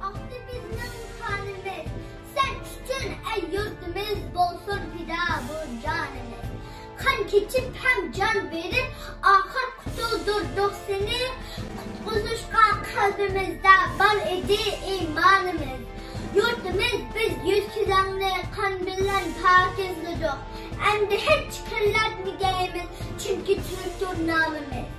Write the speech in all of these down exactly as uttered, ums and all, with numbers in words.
ئاقتى بىزنىڭ قانىمىز، سەن ئۈچۈن، ئەي يۇرتىمىز، بولسۇن پىدا بۇ جانىمىز. قان كېچىپ ھەم جان بېرىپ، ئاخىر قۇتۇلدۇردۇق سېنى. قۇتقۇزۇشقا قەلبىمىزدە بار ئىدى ئىمانىمىز. يۇرتىمىز، بىز يۈز كۆزۈڭنى قان بىلەن پاكىزلىدۇق. ئەمدى ھېچ كىرلەتمىگەيمىز، چۈنكى تۈركتۇر نامىمىز.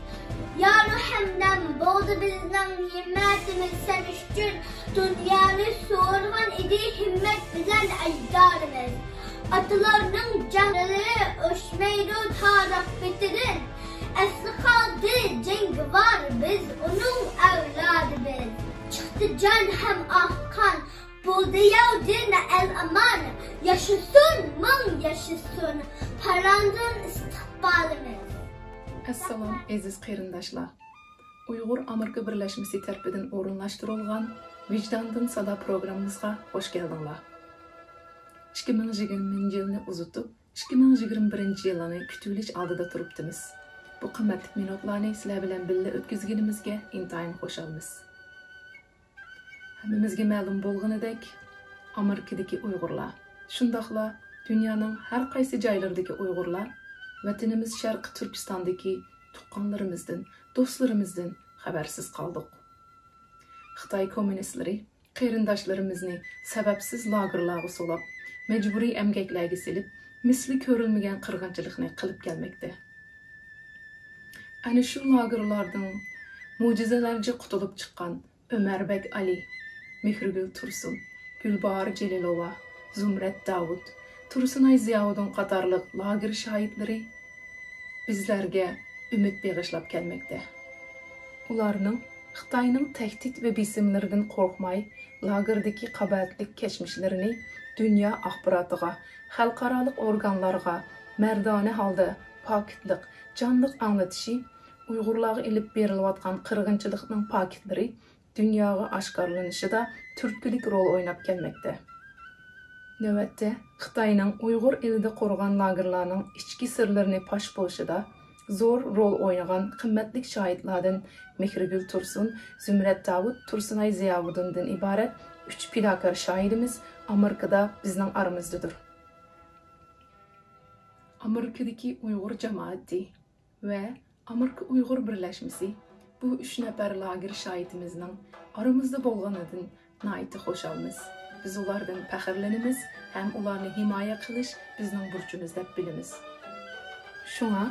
يارۇ ھەمدەم بولدى بىزنىڭ ھىممىتىمىز، سەن ئۈچۈن دۇنيانى سورىغان ئىدى ھىممەت بىلەن ئەجدادىمىز. ئاتىلارنىڭ جەڭلىرى ئۆچمەيدۇ تارىخ بېتىدىن، ئەسلى قالدى جەڭگىۋار، بىز ئۇنىڭ ئەۋلادى بىز. چىقتى جان ھەم ئاق قان، بولدى ياۋدىن ئەل ئامان. ياشىسۇن، مىڭ ياشىسۇن، پاراڭدىن ئىستىقبالىمىز. ئەسسالام، ئەزىز قېرىنداشلار! ئۇيغۇر ئامېرىكا بىرلەشمىسى تەرىپىدىن ئورۇنلاشتۇرۇلغان ۋىجداندىن سادا پروگراممىمىزغا خۇش كەلدىڭلار. ئىككى مىڭ يىگىرمىنچى يىلنى ئۇزىتىپ، ئىككى مىڭ يىگىرمە بىرىنچى يىلنى كۈتۈۋېلىش ئالدىدا تۇرۇپتىمىز. بۇ قىممەتلىك مىنۇتلارنى سىلەر بىلەن بىللە ئۆتكۈزگىنىمىزگە ئىنتايىن خۇشالمىز. ھەممىمىزگە مەلۇم بولغىنىدەك، ئامېرىكىدىكى ئۇيغۇرلار، شۇنداقلا دۇنيانىڭ ھەر قايسى جايلىرىدىكى ئۇيغۇرلار، ۋەتىنىمىز شەرقىي تۈركىستاندىكى تۇغقانلىرىمىزدىن، دوستلىرىمىزدىن خەۋەرسىز قالدۇق. خىتاي كوممۇنىستلىرى قېرىنداشلىرىمىزنى سەۋەبسىز لاگېرلارغا سولاپ، مەجبۇرىي ئەمگەكلەرگە سېلىپ، مىسلى كۆرۈلمىگەن قىرغىنچىلىقنى قىلىپ كەلمەكتە. ئەنە شۇ لاگېرلاردىن مۆجىزىلەرچە قۇتۇلۇپ چىققان ئۆمەربەك ئالى، مېھرىگۈل تۇرسۇن، گۈلباھار جېلىلوۋا، زۇمرەت داۋۇت، تۇرسۇنئاي زىياۋۇدۇن قاتارلىق لاگېر شاھىتلىرى بىزلەرگە ئۈمىد بېغىشلاپ كەلمەكتە. ئۇلارنىڭ خىتاينىڭ تەھدىت ۋە بېسىملىرىدىن قورقماي، لاگېردىكى قاباھەتلىك كەچمىشلىرىنى دۇنيا ئاخباراتىغا، خەلقئارالىق ئورگانلارغا مەردانە ھالدا پاكىتلىق، جانلىق ئاڭلىتىشى، ئۇيغۇرلارغا ئېلىپ بېرىلىۋاتقان قىرغىنچىلىقنىڭ پاكىتلىرى دۇنياغا ئاشكارىلىنىشىدا تۈرتكىلىك رول ئويناپ كەلمەكتە. نۆۋەتتە، خىتاينىڭ ئۇيغۇر ئېلىدە قۇرغان لاگېرلارنىڭ ئىچكى سىرلىرىنى پاش بولۇشىدا زور رول ئوينىغان قىممەتلىك شاھىتلاردىن مېھرىگۈل تۇرسۇن، زۇمرەت داۋۇت، تۇرسۇنئاي زىياۋۇدۇندىن ئىبارەت ئۈچ پىداكار شاھىتىمىز ئامېرىكىدا بىزنىڭ ئارىمىزدىدۇر. ئامېرىكىدىكى ئۇيغۇر جامائىتى ۋە ئامېرىكا ئۇيغۇر بىرلەشمىسى بۇ ئۈچ نەپەر لاگېر شاھىتىمىزنىڭ ئارىمىزدا بولغىنىدىن ناھايىتى خۇشالمىز. بىز ئۇلاردىن پەخىرلىنىمىز ھەم ئۇلارنى ھىمايە قىلىش بىزنىڭ بۇرچىمىز دەپ بىلىمىز. شۇڭا،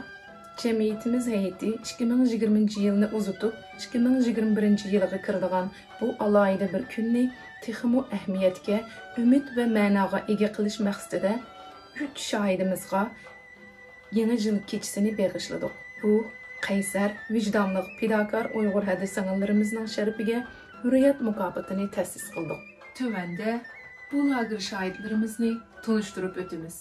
جەمئىيىتىمىز ھەيئىتى ئىككى مىڭ يىگىرمىنچى يىلنى ئۇزىتىپ، ئىككى مىڭ يىگىرمە بىرىنچى يىلغا كىرىدىغان بۇ ئالاھىدە بىر كۈننى تېخىمۇ ئەھمىيەتكە، ئۈمىد ۋە مەناغا ئىگە قىلىش مەقسىتىدە ئۈچ شاھىتىمىزغا يېڭى يىل كېچىسىنى بېغىشلىدۇق. بۇ قەيسەر، ۋىجدانلىق، پىداكار ئۇيغۇر ھەدە سىڭىللىرىمىزنىڭ شەرىپىگە ھۆرىيەت مۇكاپاتىنى تەسىس قىلدۇق. تۆۋەندە بۇ لاگېر شاھىتلىرىمىزنى تونۇشتۇرۇپ ئۆتىمىز.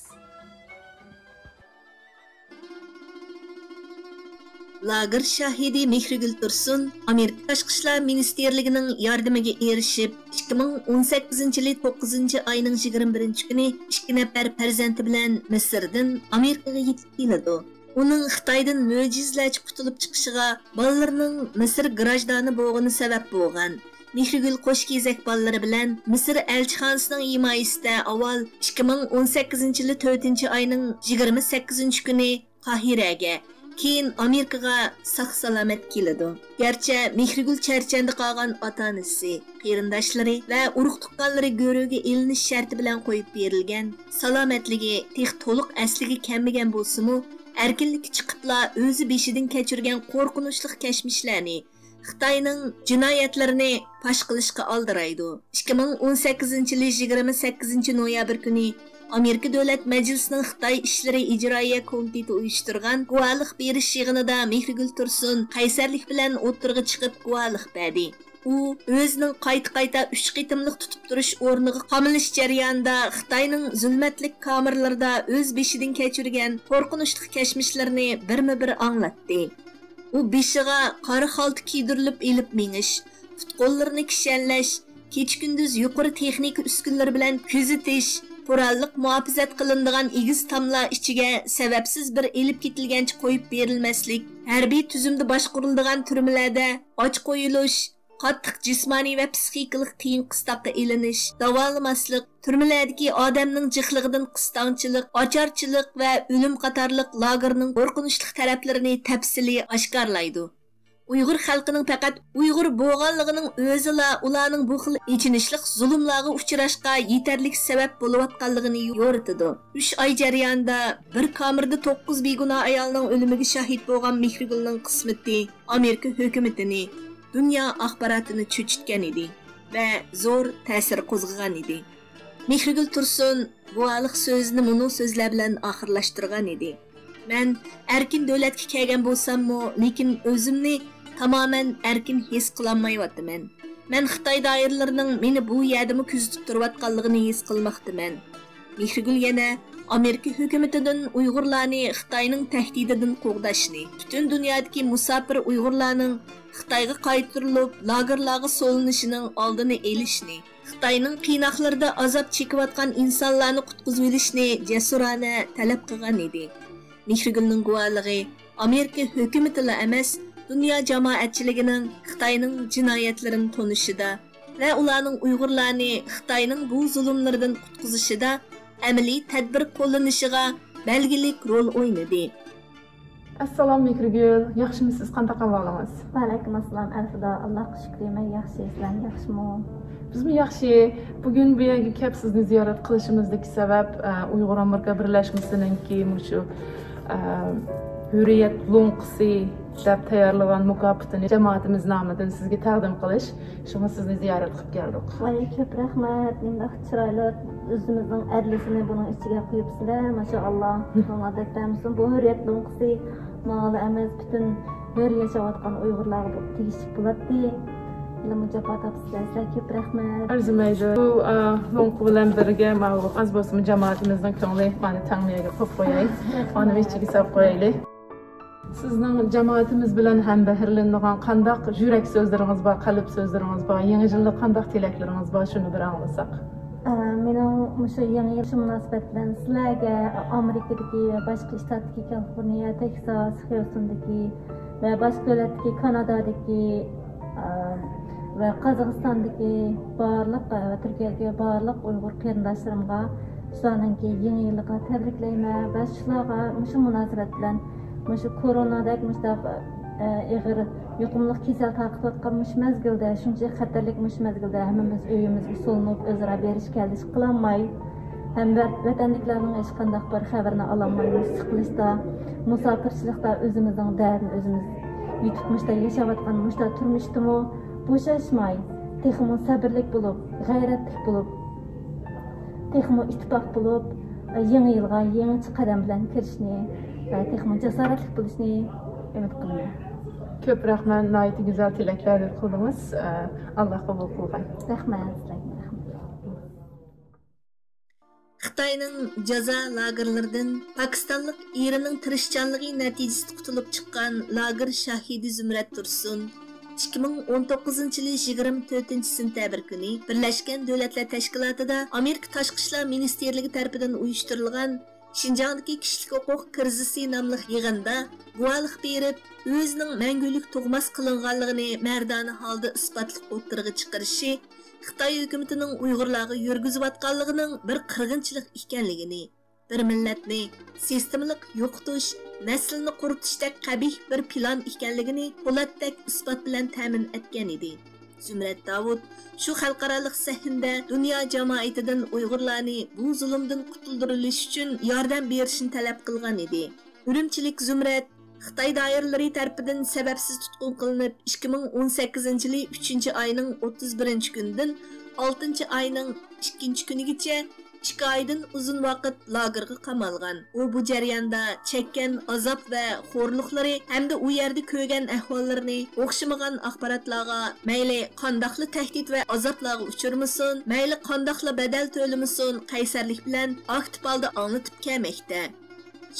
لاگېر شاھىدى مېھرىگۈل تۇرسۇن ئامېرىكا تاشقى ئىشلار مىنىستىرلىكىنىڭ ياردىمىگە ئېرىشىپ، ئىككى مىڭ ئون سەككىزىنچى يىلى توققۇزىنچى ئاينىڭ يىگىرمە بىرىنچى كۈنى ئىككى نەپەر پەرزەنتى بىلەن مىسىردىن ئامېرىكىغا يېتىپ كېلىدۇ. ئۇنىڭ خىتايدىن مۆجىزىلەرچە قۇتۇلۇپ چىقىشىغا بالىلىرىنىڭ مىسىر گراژدانى بولغىنى سەۋەب بولغان. مېھرىگۈل قوشكېزەك بالىلىرى بىلەن مىسىر ئەلچىخانىسىنىڭ ھىمايىسىدە ئاۋۋال ئىككى مىڭ ئون سەككىزىنچى يىلى تۆتىنچى ئاينىڭ يىگىرمە سەككىزىنچى كۈنى قاھىرەگە، كېيىن ئامېرىكىغا ساق-سالامەت كېلىدۇ. گەرچە مېھرىگۈل چەرچەندە قالغان ئاتا-ئانىسى، قېرىنداشلىرى ۋە ئۇرۇق-تۇغقانلىرى گۆرۈگە ئېلىنىش شەرتى بىلەن قويۇپ بېرىلگەن، سالامەتلىكى تېخى تولۇق ئەسلىگە كەلمىگەن بولسىمۇ، ئەركىنلىككە چىقىپلا ئۆزى بېشىدىن كەچۈرگەن قورقۇنچلۇق كەچمىشلەرنى، خىتاينىڭ جىنايەتلىرىنى پاش قىلىشقا ئالدىرايدۇ. ئىككى مىڭ ئون سەككىزىنچى يىلى يىگىرمە سەككىزىنچى نويابىر كۈنى ئامېرىكا دۆلەت مەجلىسىنىڭ خىتاي ئىشلىرى ئىجرائىيە كومىتېتى ئۇيۇشتۇرغان گۇۋاھلىق بېرىش يىغىنىدا مېھرىگۈل تۇرسۇن قەيسەرلىك بىلەن ئوتتۇرىغا چىقىپ گۇۋاھلىق بەردى. ئۇ ئۆزىنىڭ قايتا-قايتا ئۈچ قېتىملىق تۇتۇپ تۇرۇش ئورنىغا قامىلىش جەريانىدا خىتاينىڭ زۇلمەتلىك كامېرلىرىدا ئۆز بېشىدىن كەچۈرگەن قورقۇنچلۇق كەچمىشلىرىنى بىرمۇبىر ئاڭلاتتى. ئۇ بېشىغا قارا خالتا كىيدۈرۈلۈپ ئېلىپ مېڭىش، پۇت-قوللىرىنى كىشەنلەش، كېچە-كۈندۈز يۇقىرى تېخنىكا ئۈسكۈنىلىرى بىلەن كۆزىتىش، قوراللىق مۇھاپىزەت قىلىنىدىغان ئېگىز تاملار ئىچىگە سەۋەبسىز بىر ئېلىپ كېتىلگەنچە قويۇپ بېرىلمەسلىك، ھەربىي تۈزۈمدە باشقۇرۇلىدىغان تۈرمىلەردە ئاچ قويۇلۇش، قاتتىق جىسمانىي ۋە پسىخىكىلىق قىيىن قىستاققا ئېلىنىش، داۋالىماسلىق، تۈرمىلەردىكى ئادەمنىڭ جىقلىقىدىن قىستاڭچىلىق، ئاچارچىلىق ۋە ئۆلۈم قاتارلىق لاگېرنىڭ قورقۇنچلۇق تەرەپلىرىنى تەپسىلىي ئاشكارىلايدۇ. ئۇيغۇر خەلقىنىڭ پەقەت ئۇيغۇر بولغانلىقىنىڭ ئۆزىلا ئۇلارنىڭ بۇ خىل ئېچىنىشلىق زۇلۇملارغا ئۇچراشقا يېتەرلىك سەۋەب بولۇۋاتقانلىقىنى يورۇتىدۇ. ئۈچ ئاي جەريانىدا بىر كامېردا توققۇز بىگۇناھ ئايالنىڭ ئۆلۈمىگە شاھىت بولغان مېھرىگۈلنىڭ قىسمىتى ئامېرىكا ھۆكۈمىتىنى، دۇنيا ئاخباراتىنى چۆچۈتكەن ئىدى ۋە زور تەسىر قوزغىغان ئىدى. مېھرىگۈل تۇرسۇن گۇۋاھلىق سۆزىنى مۇنۇ سۆزلەر بىلەن ئاخىرلاشتۇرغان ئىدى: مەن ئەركىن دۆلەتكە كەلگەن بولساممۇ، لېكىن ئۆزۈمنى تامامەن ئەركىن ھېس قىلالمايۋاتىمەن. مەن خىتاي دائىرىلىرىنىڭ مېنى بۇ يەردىمۇ كۆزىتىپ تۇرۇۋاتقانلىقىنى ھېس قىلماقتىمەن. مېھرىگۈل يەنە ئامېرىكا ھۆكۈمىتىدىن ئۇيغۇرلارنى خىتاينىڭ تەھدىتىدىن قوغداشنى، پۈتۈن دۇنيادىكى مۇساپىر ئۇيغۇرلارنىڭ خىتايغا قايتۇرۇلۇپ، لاگېرلارغا سولىنىشىنىڭ ئالدىنى ئېلىشنى، خىتاينىڭ قىيناقلىرىدا ئازاب چېكىۋاتقان ئىنسانلارنى قۇتقۇزۇۋېلىشنى جەسۇرانە تەلەپ قىلغان ئىدى. مېھرىگۈلنىڭ گۇۋاھلىقى ئامېرىكا ھۆكۈمىتىلا ئەمەس، دۇنيا جامائەتچىلىكىنىڭ خىتاينىڭ جىنايەتلىرىنى تونۇشىدا ۋە ئۇلارنىڭ ئۇيغۇرلارنى خىتاينىڭ بۇ زۇلۇملىرىدىن قۇتقۇزۇشىدا ئەمەلىي تەدبىر قوللىنىشىغا بەلگىلىك رول ئوينىدى. ئەسسالام مېھرىگۈل، ياخشىمۇسىز؟ قانداق ئەھۋالىڭىز؟ ۋەئەلەيكۇم ئەسسالام ئەلفىدا، ئاللاغا شۈكرى، مەن ياخشى، سىلەر ياخشىمۇ؟ بىزمۇ ياخشى. بۈگۈن بۇ يەرگە كەپ سىزنى زىيارەت قىلىشىمىزدىكى سەۋەب، ئە، ئۇيغۇر ئامېرىكا بىرلەشمىسىنىڭكى مۇشۇ، ئە، ھۆرىيەت لوڭقىسى دەپ تەييارلىغان مۇكاپاتىنى جامائىتىمىز نامىدىن سىزگە تەقدىم قىلىش. شۇڭا سىزنى زىيارەت قىلىپ كەلدۇق. ۋاي، كۆپ رەھمەت. نېمانداق چىرايلىق، ئۆزىمىزنىڭ ئەرلىسىنى بۇنىڭ ئىچىگە قۇيۇپسىلەر، ماشائاللا. ماڭا بەك بەرمىسۇن، بۇ ھۆرىيەت لوڭقىسى ماڭىلا ئەمەس، پۈتۈن ھۆر ياشاۋاتقان ئۇيغۇرلارغا بۇ تېگىشلىك بولاتتى. ھېلىمۇ جاپا تارتىسىلەر، سىلەرگە كۆپ رەھمەت. ئەرزىمەيدۇ. بۇ، ئا، لوڭقا بىلەن بىرگە ماۋۇ ئاز بولسىمۇ جامائىتىمىزنىڭ كۆڭلى، مانا تەڭمىيەگە قويۇپ قوياي. مانا ئىچىگە ساپ قويايلى. سىزنىڭ جامائىتىمىز بىلەن ھەمبەھىرلىنىدىغان قانداق يۈرەك سۆزلىرىڭىز بار، قەلب سۆزلىرىڭىز بار، يېڭى يىللىق قانداق تىلەكلىرىڭىز بار، شۇنى بىر ئاڭلىساق. ئە، مېنىڭ مۇشۇ يېڭى يىل شۇ مۇناسىۋەت بىلەن سىلەرگە، ئامېرىكىدىكى ۋە باشقا شتاتتىكى، كالىفورنىيە، تېكساس، خيۇستوندىكى ۋە باشقا دۆلەتتىكى، كانادادىكى، ئە، ۋە قازاقىستاندىكى بارلىق، ئە، ۋە تۈركىيەدىكى بارلىق ئۇيغۇر قېرىنداشلىرىمغا شۇلارنىڭكى يېڭى يىلىغا تەبرىكلەيمەن ۋە شۇلارغا مۇشۇ مۇناسىۋەت بىلەن مۇشۇ كورونادەك مۇشۇنداق، ئە، ئېغىر يۇقۇملۇق كېسەل تارقىتىۋاتقان مۇشۇ مەزگىلدە، شۇنچىلىك خەتەرلىك مۇشۇ مەزگىلدە ھەممىمىز ئۆيىمىزگە سولىنىپ، ئۆزئارا بېرىش كېلىش قىلالماي، ھەم ۋە-، ۋەتەندىكىلەرنىڭ ھېچقانداق بىر خەۋىرىنى ئالالماي، مۇشۇ سىقىلىشتا، مۇساپىرچىلىقتا ئۆزىمىزنىڭ دەردىنى ئۆزىمىز يۇتۇپ، مۇشۇنداق ياشاۋاتقان مۇشۇنداق تۇرمۇشتىمۇ بوشاشماي، تېخىمۇ سەبىرلىك بولۇپ، غەيرەتلىك بولۇپ، تېخىمۇ ئىتتىپاق بولۇپ، يېڭى يىلغا يېڭىچە قەدەم بىلەن كىرىشنى ۋە تېخىمۇ جاسارەتلىك بولۇشنى ئۈمىد قىلىمەن. كۆپ رەھمەت، ناھايىتى گۈزەل تىلەكلەرنى قىلدىڭىز. ئاللا قوبۇل قىلغاي. رەھمەت، سىلەرگە رەھمەت. خىتاينىڭ جازا لاگېرلىرىدىن پاكىستانلىق ئېرىنىڭ تىرىشچانلىقى نەتىجىسىدە قۇتۇلۇپ چىققان لاگېر شاھىدى زۇمرەت تۇرسۇن ئىككى مىڭ ئون توققۇزىنچى يىلى يىگىرمە تۆتىنچى سېنتەبىر كۈنى بىرلەشكەن دۆلەتلەر تەشكىلاتىدا ئامېرىكا تاشقى ئىشلار مىنىستىرلىقى تەرىپىدىن ئۇيۇشتۇرۇلغان شىنجاڭدىكى كىشىلىك ھوقۇق كىرىزىسى ناملىق يىغىندا گۇۋاھلىق بېرىپ، ئۆزىنىڭ مەڭگۈلۈك تۇغماس قىلىنغانلىقىنى مەردانە ھالدا ئىسپاتلىق ئوتتۇرىغا چىقىرىشى خىتاي ھۆكۈمىتىنىڭ ئۇيغۇرلارغا يۈرگۈزۈۋاتقانلىقىنىڭ بىر قىرغىنچىلىق ئىكەنلىكىنى، بىر مىللەتنى سىستېمىلىق يوقىتىش، نەسلىنى قۇرۇتۇشتەك قەبىھ بىر پىلان ئىكەنلىكىنى پولاتتەك ئىسپات بىلەن تەمىن ئەتكەن ئىدى. زۇمرەت داۋۇت شۇ خەلقئارالىق سەھنىدە دۇنيا جامائىتىدىن ئۇيغۇرلارنى بۇ زۇلۇمدىن قۇتۇلدۇرۇلۇشى ئۈچۈن ياردەم بېرىشنى تەلەپ قىلغان ئىدى. ئۈرۈمچىلىك زۇمرەت خىتاي دائىرىلىرى تەرىپىدىن سەۋەبسىز تۇتقۇن قىلىنىپ، ئىككى مىڭ ئون سەككىزىنچى يىلى ئۈچىنچى ئاينىڭ ئوتتۇز بىرىنچى كۈنىدىن ئالتىنچى ئاينىڭ ئىككىنچى كۈنىگىچە ئىككى ئايدىن ئۇزۇن ۋاقىت لاگېرغا قامالغان. ئۇ بۇ جەرياندا چەككەن ئازاب ۋە خورلۇقلىرى ھەمدە ئۇ يەردە كۆرگەن ئەھۋاللىرىنى ئوخشىمىغان ئاخباراتلارغا، مەيلى قانداقلا تەھدىت ۋە ئازابلارغا ئۇچرىمىسۇن، مەيلى قانداقلا بەدەل تۆلىمىسۇن، قەيسەرلىك بىلەن ئاكتىپ ھالدا ئاڭلىتىپ كەلمەكتە.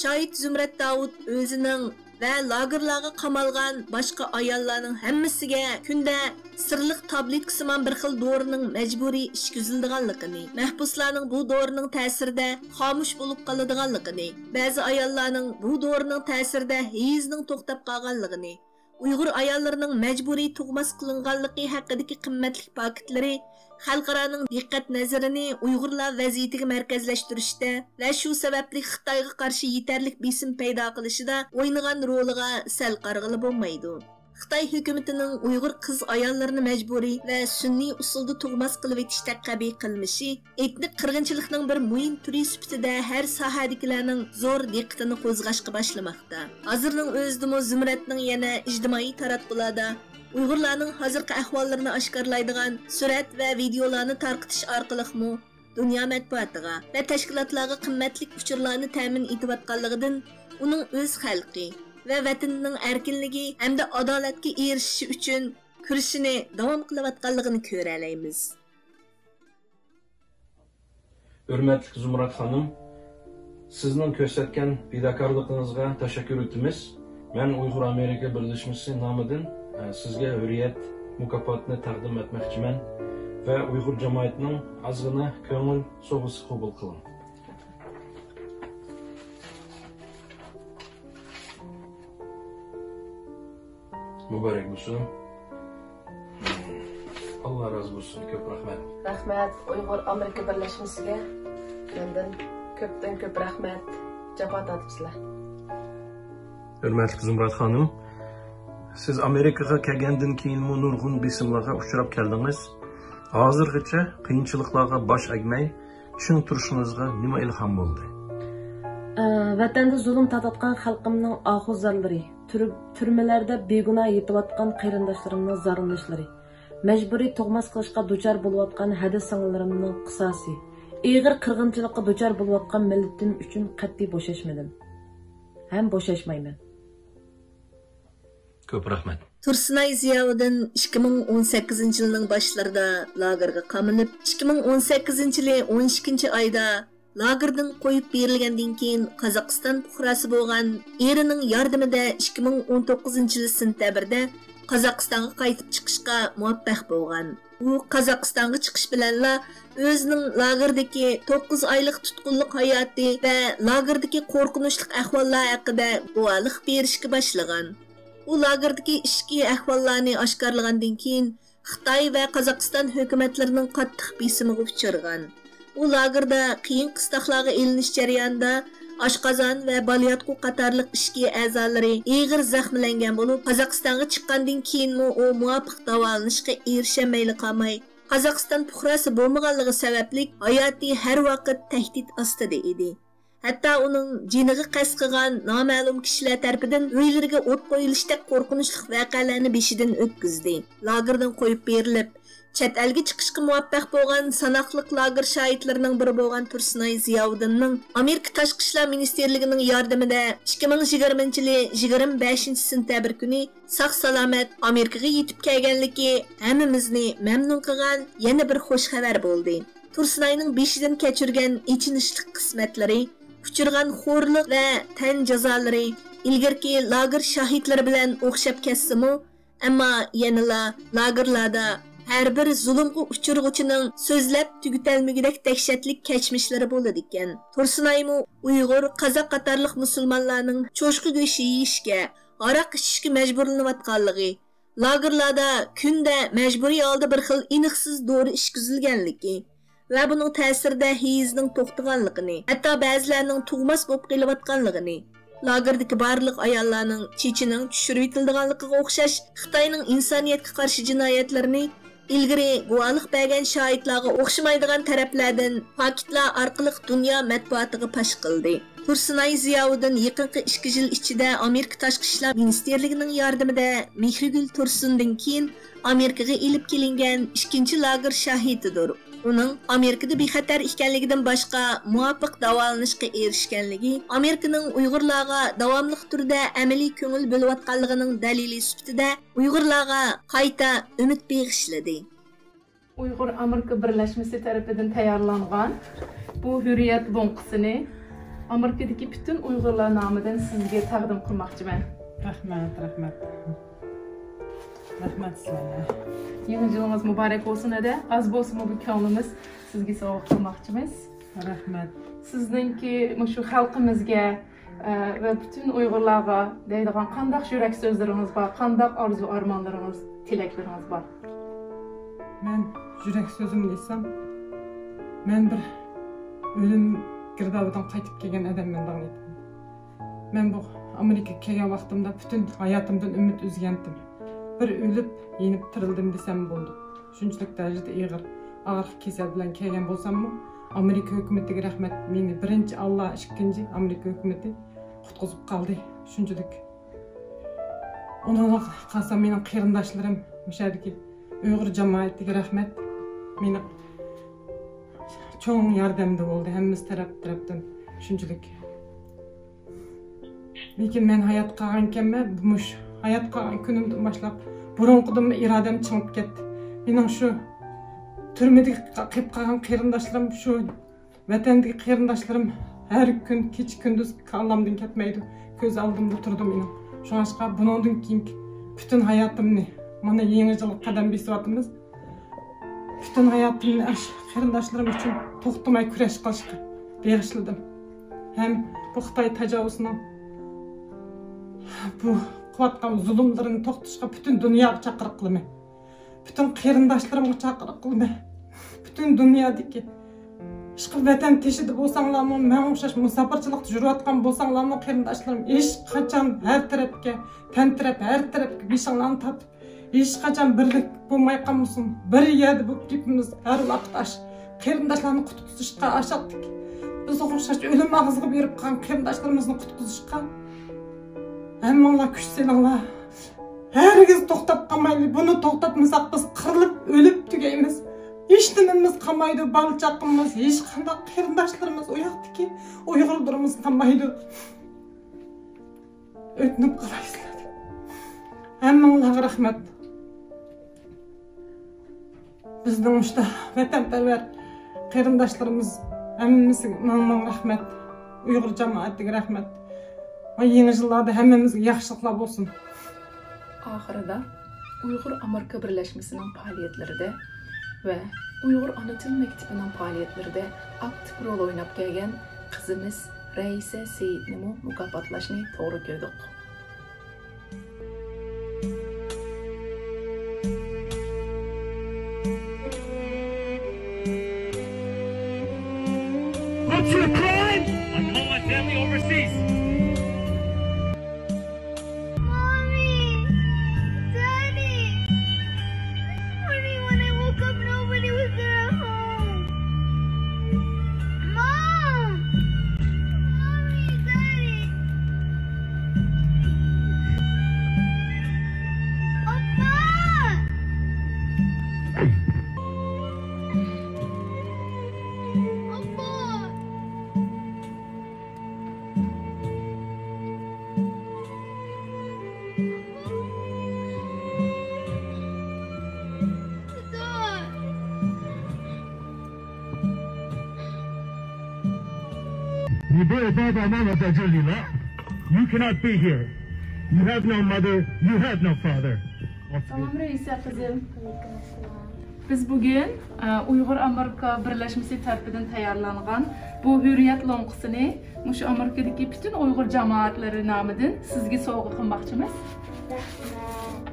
شاھىت زۇمرەت داۋۇت ئۆزىنىڭ ۋە لاگېرلارغا قامالغان باشقا ئاياللارنىڭ ھەممىسىگە كۈندە سىرلىق تابلېتكىسىمان بىر خىل دورىنىڭ مەجبۇرىي ئىچكۈزۈلىدىغانلىقىنى، مەھبۇسلارنىڭ بۇ دورىنىڭ تەسىرىدە خامۇش بولۇپ قالىدىغانلىقىنى، بەزى ئاياللارنىڭ بۇ دورىنىڭ تەسىرىدە ھەيزنىڭ توختاپ قالغانلىقىنى، ئۇيغۇر ئاياللىرىنىڭ مەجبۇرىي تۇغماس قىلىنغانلىقى ھەققىدىكى قىممەتلىك پاكىتلىرى خەلقئارانىڭ دىققەت نەزىرىنى ئۇيغۇرلار ۋەزىيىتىگە مەركەزلەشتۈرۈشتە ۋە شۇ سەۋەبلىك خىتايغا قارشى يېتەرلىك بېسىم پەيدا قىلىشىدا ئوينىغان رولىغا سەل قارىغىلى بولمايدۇ. خىتاي ھۆكۈمىتىنىڭ ئۇيغۇر قىز-ئاياللىرىنى مەجبۇرىي ۋە سۈنئىي ئۇسۇلدا تۇغماس قىلىۋېتىشتەك قەبىھ قىلمىشى ئېتنىك قىرغىنچىلىقنىڭ بىر مۇھىم تۈرى سۈپىتىدە ھەر ساھەدىكىلەرنىڭ زور دىققىتىنى قوزغاشقا باشلىماقتا. ھازىرنىڭ ئۆزىدىمۇ زۇمرەتنىڭ يەنە ئىجتىمائىي تاراتقۇلاردا ئۇيغۇرلارنىڭ ھازىرقى ئەھۋاللىرىنى ئاشكارىلايدىغان سۈرەت ۋە ۋىدېئولارنى تارقىتىش ئارقىلىقمۇ دۇنيا مەتبۇئاتىغا ۋە تەشكىلاتلارغا قىممەتلىك ئۇچۇرلارنى تەمىن ئېتىۋاتقانلىقىدىن، ئۇنىڭ ئۆز خەلقى ۋە ۋەتىنىنىڭ ئەركىنلىكى ھەمدە ئادالەتكە ئېرىشىشى ئۈچۈن كۈرىشىنى داۋام قىلىۋاتقانلىقىنى كۆرەلەيمىز. ھۆرمەتلىك زۇمرەت خانىم، سىزنىڭ كۆرسەتكەن پىداكارلىقىڭىزغا تەشەككۈر ئېيتىمىز. مەن ئۇيغۇر ئامېرىكا بىرلەشمىسى نامىدىن، ئە، سىزگە ھۆرىيەت مۇكاپاتىنى تەقدىم ئەتمەكچىمەن ۋە ئۇيغۇر جامائىتىنىڭ ئازغىنە كۆڭۈل سوۋغىسى قوبۇل قىلىڭ. مۇبارەك بولسۇن. ئاللا رازى بولسۇن. كۆپ رەھمەت. رەھمەت ئۇيغۇر ئامېرىكا بىرلەشمىسىگە مەندىن كۆپتىن كۆپ رەھمەت. جاپا تارتىپسىلەر. ھۆرمەتلىك زۇمرەت خانىم، سىز ئامېرىكىغا كەلگەندىن كېيىنمۇ نۇرغۇن بېسىملارغا ئۇچراپ كەلدىڭىز. ھازىرغىچە قىيىنچىلىقلارغا باش ئەگمەي، چىڭ تۇرۇشىڭىزغا نېمە ئىلھام بولدى؟ ئە، ۋەتەندە زۇلۇم تارتىۋاتقان خەلقىمنىڭ ئاھۇ زارلىرى، تۈر-، تۈرمىلەردە بىگۇناھ يېتىۋاتقان قېرىنداشلىرىمنىڭ زارلىنىشلىرى، مەجبۇرىي تۇغماس قىلىشقا دۇچار بولۇۋاتقان ھەدە سىڭىللىرىمنىڭ قىساسى، ئېغىر قىرغىنچىلىققا دۇچار بولۇۋاتقان مىللىتىم ئۈچۈن قەتئىي بوشاشمىدىم ھەم بوشاشمايمەن. كۆپ رەھمەت. تۇرسۇنئاي زىياۋۇدۇن ئىككى مىڭ ئون سەككىزىنچى يىلنىڭ باشلىرىدا لاگېرغا قامىلىپ، ئىككى مىڭ ئون سەككىزىنچى يىلى ئون ئىككىنچى ئايدا لاگېردىن قويۇپ بېرىلگەندىن كېيىن، قازاقىستان پۇقراسى بولغان ئېرىنىڭ ياردىمىدە ئىككى مىڭ ئون توققۇزىنچى يىلى سېنتەبىردە قازاقىستانغا قايتىپ چىقىشقا مۇۋەپپەق بولغان. ئۇ قازاقىستانغا چىقىش بىلەنلا ئۆزىنىڭ لاگېردىكى توققۇز ئايلىق تۇتقۇنلۇق ھاياتى ۋە لاگېردىكى قورقۇنچلۇق ئەھۋاللار ھەققىدە گۇۋاھلىق بېرىشكە باشلىغان. ئۇ لاگېردىكى ئىچكى ئەھۋاللارنى ئاشكارىلىغاندىن كېيىن، خىتاي ۋە قازاقىستان ھۆكۈمەتلىرىنىڭ قاتتىق بېسىمىغا ئۇچرىغان. ئۇ لاگېردا قىيىن قىستاقلارغا ئېلىنىش جەريانىدا ئاشقازان ۋە بالىياتقۇ قاتارلىق ئىچكى ئەزالىرى ئېغىر زەخىملەنگەن بولۇپ، قازاقىستانغا چىققاندىن كېيىنمۇ ئۇ مۇۋاپىق داۋالىنىشقا ئېرىشەلمەيلا قالماي، قازاقىستان پۇقراسى بولمىغانلىقى سەۋەبلىك ھاياتى ھەر ۋاقىت تەھدىت ئاستىدا ئىدى. ھەتتا ئۇنىڭ جېنىغا قەست قىلغان نامەلۇم كىشىلەر تەرىپىدىن ئۆيلىرىگە ئوت قويۇلۇشتەك قورقۇنچلۇق ۋەقەلەرنى بېشىدىن ئۆتكۈزدى. لاگېردىن قويۇپ بېرىلىپ، چەت ئەلگە چىقىشقا مۇۋەپپەق بولغان ساناقلىق لاگېر شاھىتلىرىنىڭ بىرى بولغان تۇرسۇنئاي زىياۋۇدۇننىڭ ئامېرىكا تاشقى ئىشلار مىنىستىرلىكىنىڭ ياردىمىدە ئىككى مىڭ يىگىرمىنچى يىلى يىگىرمە بەشىنچى سېنتەبىر كۈنى ساق-سالامەت ئامېرىكىغا يېتىپ كەلگەنلىكى ھەممىمىزنى مەمنۇن قىلغان يەنە بىر خۇش خەۋەر بولدى. تۇرسۇنئاينىڭ بېشىدىن كەچۈرگەن ئېچىنىشلىق قىسمەتلىرى، ئۇچرىغان خورلۇق ۋە تەن جازالىرى ئىلگىرىكى لاگېر شاھىتلىرى بىلەن ئوخشاپ كەتسىمۇ، ئەمما يەنىلا لاگېرلاردا ھەر بىر زۇلۇمغا ئۇچرىغۇچىنىڭ سۆزلەپ تۈگىتەلمىگۈدەك دەھشەتلىك كەچمىشلىرى بولىدىكەن. تۇرسۇنئايمۇ ئۇيغۇر، قازاق قاتارلىق مۇسۇلمانلارنىڭ چوشقا گۆشى يېيىشكە، ھاراق ئىچىشكە مەجبۇرلىنىۋاتقانلىقى، لاگېرلاردا كۈندە مەجبۇرىي ھالدا بىر خىل ئېنىقسىز دورا ئىچكۈزۈلگەنلىكى ۋە بۇنىڭ تەسىرىدە ھەيزنىڭ توختىغانلىقىنى، ھەتتا بەزىلەرنىڭ تۇغماس بولۇپ قېلىۋاتقانلىقىنى، لاگېردىكى بارلىق ئاياللارنىڭ چېچىنىڭ چۈشۈرۈۋېتىلىدىغانلىقىغا ئوخشاش خىتاينىڭ ئىنسانىيەتكە قارشى جىنايەتلىرىنى ئىلگىرى گۇۋاھلىق بەرگەن شاھىتلارغا ئوخشىمايدىغان تەرەپلەردىن پاكىتلار ئارقىلىق دۇنيا مەتبۇئاتىغا پاش قىلدى. تۇرسۇنئاي زىياۋۇدۇن يېقىنقى ئىككى يىل ئىچىدە ئامېرىكا تاشقى ئىشلار مىنىستىرلىكىنىڭ ياردىمىدە مېھرىگۈل تۇرسۇندىن كېيىن ئامېرىكىغا ئېلىپ كېلىنگەن ئىككىنچى لاگېر شاھىتىدۇر. ئۇنىڭ ئامېرىكىدا بىخەتەر ئىكەنلىكىدىن باشقا، مۇۋاپىق داۋالىنىشقا ئېرىشكەنلىكى ئامېرىكىنىڭ ئۇيغۇرلارغا داۋاملىق تۈردە ئەمەلىي كۆڭۈل بۆلۈۋاتقانلىقىنىڭ دەلىلى سۈپىتىدە ئۇيغۇرلارغا قايتا ئۈمىد بېغىشلىدى. ئۇيغۇر ئامېرىكا بىرلەشمىسى تەرىپىدىن تەييارلانغان بۇ ھۆرىيەت لوڭقىسىنى ئامېرىكىدىكى پۈتۈن ئۇيغۇرلار نامىدىن سىزگە تەقدىم قىلماقچىمەن. رەھمەت، رەھمەت. رەھمەت سىلەرگە. يېڭى يىلىڭىز مۇبارەك بولسۇن، ھەدە. ئاز بولسىمۇ بۇ كۆڭلىمىز سىزگە سوۋغا قىلماقچىمىز. رەھمەت. سىزنىڭكى مۇشۇ خەلقىمىزگە، ئە، ۋە پۈتۈن ئۇيغۇرلارغا دەيدىغان قانداق يۈرەك سۆزلىرىڭىز بار، قانداق ئارزۇ ئارمانلىرىڭىز، تىلەكلىرىڭىز بار؟ مەن يۈرەك سۆزۈمنى ئېيتسام، مەن بىر ئۆلۈم گىردابىدىن قايتىپ كەلگەن ئادەممەن دەڭ ئېيتىمەن. مەن بۇ ئامېرىكىغا كەلگەن ۋاقتىمدا پۈتۈن ھاياتىمدىن ئۈمىد ئۈزگەنتىم. بىر ئۆلۈپ، يېنىپ تىرىلدىم دېسەم بولىدۇ. شۇنچىلىك دەرىجىدە ئېغىر ئاغرىق كېسەل بىلەن كەلگەن بولساممۇ، ئامېرىكا ھۆكۈمىتىگە رەھمەت. مېنى بىرىنچى ئاللا، ئىككىنچى ئامېرىكا ھۆكۈمىتى قۇتقۇزۇپ قالدى. شۇنچىلىك. ئۇنىڭغا قالسا مېنىڭ قېرىنداشلىرىم، مۇشۇ يەردىكى ئۇيغۇر جامائىتىگە رەھمەت. مېنى چوڭ ياردەمدە بولدى ھەممىسى تەرەپ تەرەپتىن. شۇنچىلىك. لېكىن مەن ھايات قالغانكەنمەن، مۇشۇ ھايات قالغان كۈنۈمدىن باشلاپ بۇرۇنقىدىنمۇ ئىرادەم چىڭىپ كەتتى. مېنىڭ شۇ تۈرمىدىكى قېلىپ قالغان قېرىنداشلىرىم، شۇ ۋەتەندىكى قېرىنداشلىرىم ھەر كۈن كېچە كۈندۈز كاللامدىن كەتمەيدۇ. كۆز ئالدىمدا تۇرىدۇ مېنىڭ. شۇڭلاشقا بۇنىڭدىن كېيىنكى پۈتۈن ھاياتىمنى، مانا يېڭى يىلغا قەدەم بېسىۋاتىمىز. پۈتۈن ھاياتىمنى ئاشۇ قېرىنداشلىرىم ئۈچۈن توختىماي كۈرەش قىلىشقا بېغىشلىدىم. ھەم بۇ خىتاي تاجاۋۇزىنىڭ بۇ قىلىۋاتقان زۇلۇملىرىنى توختىتىشقا پۈتۈن دۇنياغا چاقىرىق قىلىمەن. پۈتۈن قېرىنداشلىرىمغا چاقىرىق قىلىمەن. پۈتۈن دۇنيادىكى ئىشقىلىپ ۋەتەن تېشىدا بولساڭلارمۇ، ماڭا ئوخشاش مۇساپىرچىلىقتا يۈرۈۋاتقان بولساڭلارمۇ، قېرىنداشلىرىم، ھېچقاچان ھەر تەرەپكە تەنتىرەپ، ھەر تەرەپكە بېشىڭلارنى تارتىپ، ھېچقاچان بىرلىك بولماي قالمىسۇن. بىر يەردە بولۇپ كېتىمىز ھەر ۋاقىت. ئاش قېرىنداشلارنى قۇتقۇزۇشقا ئاشاتتىك. بىزگە ئوخشاش ئۆلۈم ئاغزىغا بېرىپ قالغان قېرىنداشلىرىمىزنى قۇتقۇزۇشقا ھەممىڭلار كۈچ سېلىڭلار. ھەرگىز توختاپ قالمايلى. بۇنى توختاتمىساق، بىز قىرىلىپ، ئۆلۈپ تۈگەيمىز. ھېچ نېمىمىز قالمايدۇ. بالا چاقىمىز، ھېچقانداق قېرىنداشلىرىمىز، ئۇ ياقتىكى ئۇيغۇرلىرىمىز قالمايدۇ. ئۆتۈنۈپ قالاي سىلەردىن. ھەممىڭلارغا رەھمەت. بىزنىڭ مۇشۇنداق ۋەتەنپەرۋەر قېرىنداشلىرىمىز، ھەممىسىگە مىڭ مىڭ رەھمەت. ئۇيغۇر جامائىتىگە رەھمەت. ۋە يېڭى يىللاردا ھەممىمىزگە ياخشىلىقلار بولسۇن. ئاخىرىدا ئۇيغۇر ئامېرىكا بىرلەشمىسىنىڭ پائالىيەتلىرىدە ۋە ئۇيغۇر ئانا تىل مەكتىپىنىڭ پائالىيەتلىرىدە ئاكتىپ رول ئويناپ كەلگەن قىزىمىز رەئىسە سېيىتنىمۇ مۇكاپاتلاشنى توغرا كۆردۇق. What's your crime? I call my family overseas. Mommy! Daddy! This morning when I woke up, nobody was there at home. Mom! Mommy, Daddy! Papa! Papa! You cannot be here. You have no mother, you have no father. سالام رەئىسە قىزىم. بىز بۈگۈن، ئە، ئۇيغۇر ئامېرىكا بىرلەشمىسى تەرىپىدىن تەييارلانغان بۇ ھۆرىيەت لوڭقىسىنى مۇشۇ ئامېرىكىدىكى پۈتۈن ئۇيغۇر جامائەتلىرى نامىدىن سىزگە سوۋغا قىلماقچىمىز. رەھمەت.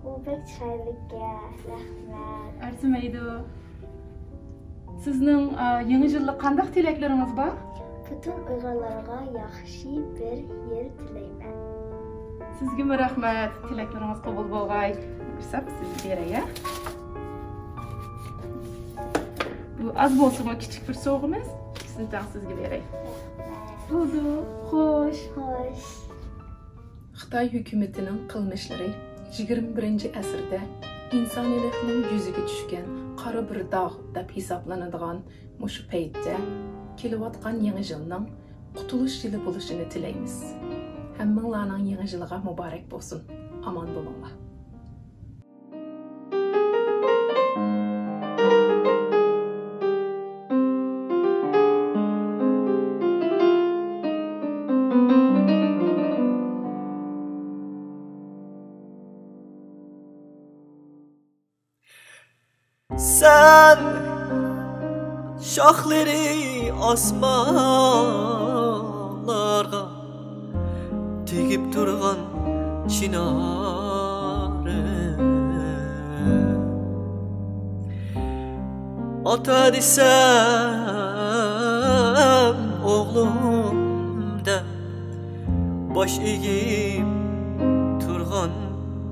بۇ بەك چىرايلىقكەن. رەھمەت. ئەرزىمەيدۇ. سىزنىڭ، ئا، يېڭى يىللىق قانداق تىلەكلىرىڭىز بار؟ پۈتۈن ئۇيغۇرلارغا ياخشى بىر يىل تىلەيمەن. سىزگىمۇ رەھمەت. تىلەكلىرىڭىز قوبۇل بولغاي. بىر ساپ سىزگە بېرەي، ھە؟ بۇ ئاز بولسىمۇ كىچىك بىر سوۋغىمىز. سىزنى تەڭ سىزگە بېرەي. بولدى. خوش. خوش. خىتاي ھۆكۈمىتىنىڭ قىلمىشلىرى يىگىرمە بىرىنچى ئەسىردە ئىنسانىيلىقنىڭ يۈزىگە چۈشكەن قارا بىر داغ دەپ ھېسابلىنىدىغان مۇشۇ پەيتتە كېلىۋاتقان يېڭى يىلنىڭ قۇتۇلۇش يىلى بولۇشىنى تىلەيمىز. ھەممىڭلارنىڭ يېڭى يىلىغا مۇبارەك بولسۇن. ئامان بولۇڭلار. سەن شاخلىرى ئاسمانلارغا تېگىپ تۇرغان چىنارىم. ئاتا دېسەم ئوغلۇم دەپ باش ئېگىپ تۇرغان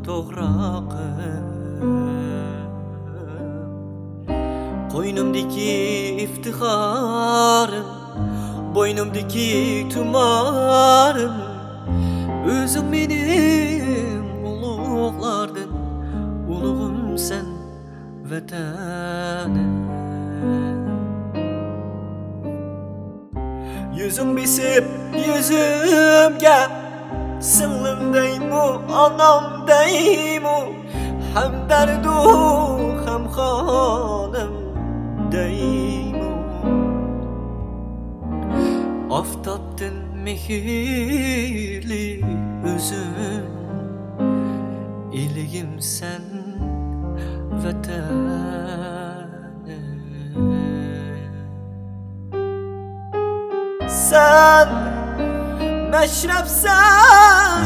توغراقىم. قوينۇمدىكى ئىفتىخارىم، بوينۇمدىكى تۇمارىم، ئۆزۈڭ مېنىڭ ئۇلۇغلاردىن ئۇلۇغۇمسەن، ۋەتەنىم. يۈزۈڭ بېسىپ يۈزۈمگە، سىڭلىم دەيمۇ، ئانام دەيمۇ، ھەمدەردۇ غەمخورۇم دەيمۇ. ئاپتاپتىن مېھىرلىك ئۈزۈم، ئىلىگىمسەن ۋەتەن. سەن مەشرەپسەن،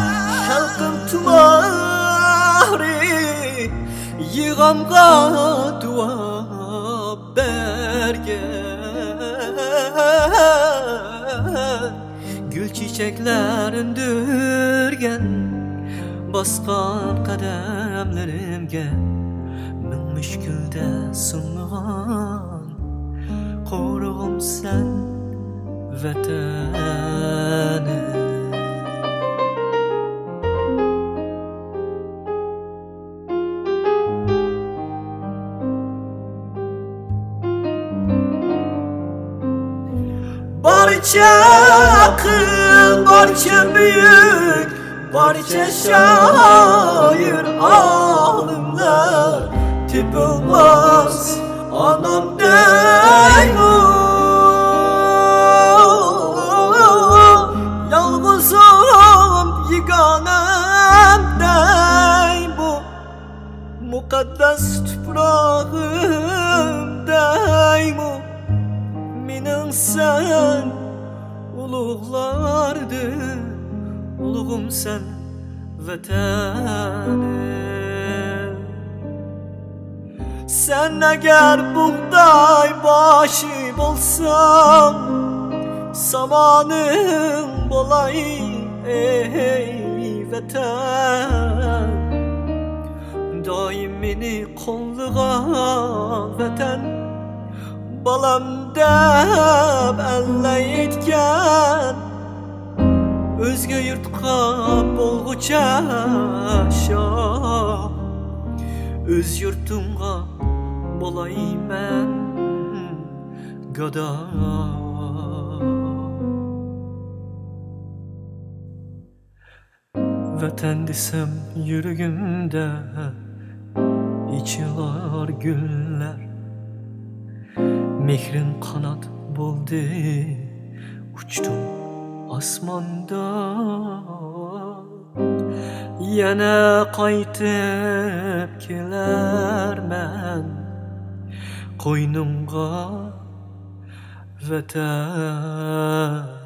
خەلقىم تۇمارى، يىغامغا دۇئا بەرگەن. گۈل چېچەكلەر ئۈندۈرگەن، باسقان قەدەملىرىمگە مىڭ مۈشكۈلدە سۇنغان، قورۇغۇمسەن ۋەتەنىم. بارچە ئەقىل، بارچە بۈيۈك، بارچە شائىر، ئالىملار تېپىلماس ئانام دەيمۇ. يالغۇزۇم، يېگانەم دەيمۇ. مۇقەددەس تۇپراغىم دەيمۇ، مېنىڭسەن ئۇلۇغلاردىن ئۇلۇغۇمسەن ۋەتەنىم. سەن ئەگەر بۇغداي باشى بولساڭ، سامانىڭ بولاي ئەي ۋەتەن. دائىم مېنى قوللىغان ۋەتەن، بالام دەپ ئەللەيتكەن. ئۆزگە يۇرتقا بولغۇچە شاھ، ئۆز يۇرتۇڭغا بولايمەن گادا. ۋەتەن دېسەم يۈرىكىمدە ئېچىلار گۈللەر. مېھرىڭ قانات بولدى، ئۇچتۇم ئاسماندا. يەنە قايتىپ كېلەرمەن قوينۇڭغا، ۋەتەن.